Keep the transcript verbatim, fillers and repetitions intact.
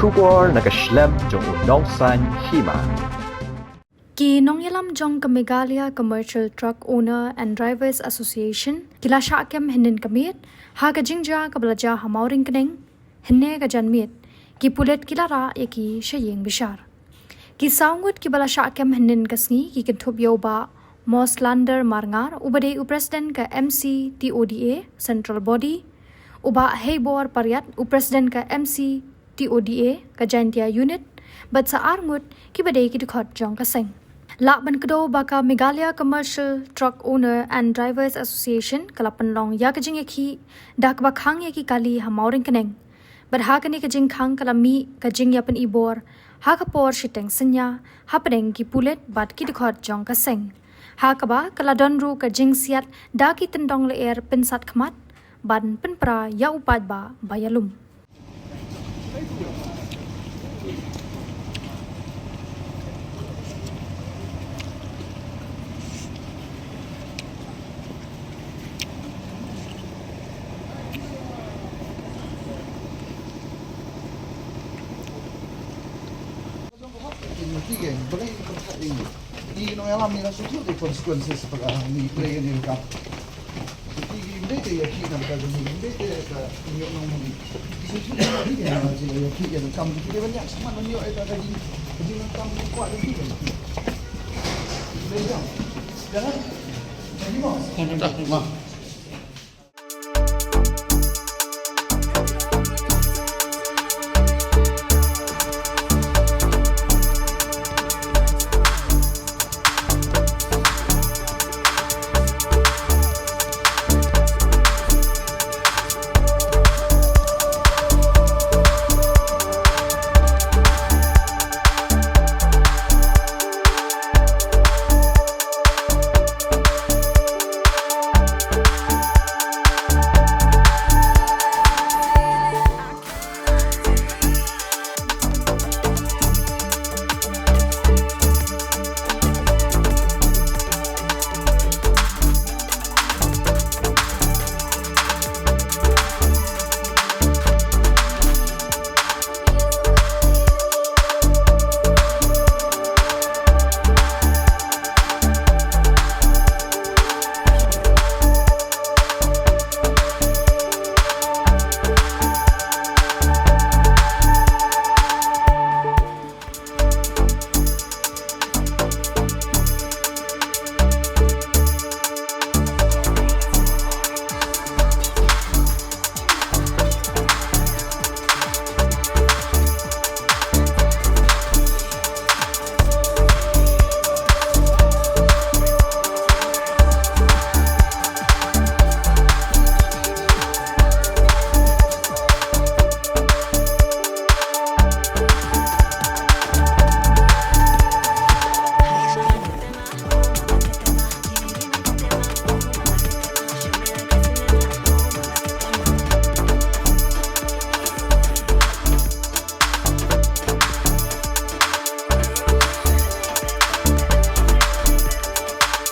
Khubor na ka shlem jong u nongsan hima. Ki nongïalam jong ka Meghalaya Commercial Truck Owner and Drivers Association ki la shah kem hynnin ka miet ha ka jingjia kaba la jia ha Mawryngkneng. Hynne ka janmiet ki pulit ki la rah ïa ki sha ïing bishar. Ki saw ngut kiba la shah kem hynnin ka sngi ki kynthup ïa u Bah Moslander Marngar uba dei u president ka M C T O D A Central Body, u Bah Heibor Pariat u president ka M C T O D A ka Jaintia Unit, bad sa ar ngut kiba dei ki dkhot jong ka seng. Lah ban kdew ba ka Meghalaya Commercial Truck Owner and Drivers Association ka la pynlong ïa ka jingïakhih da kaba khang ïa ki kali ha Mawryngkneng. Bad ha kane ka jingkhang ka la mih ka jingïapynibor ha ka por shiteng synñia hapdeng ki pulit bad ki dkhot jong ka seng, ha kaba ka la don ruh ka jingsiat da ki tyndong lyer pynsat khmat ban pynpra ïa u paidbah ba ïalum.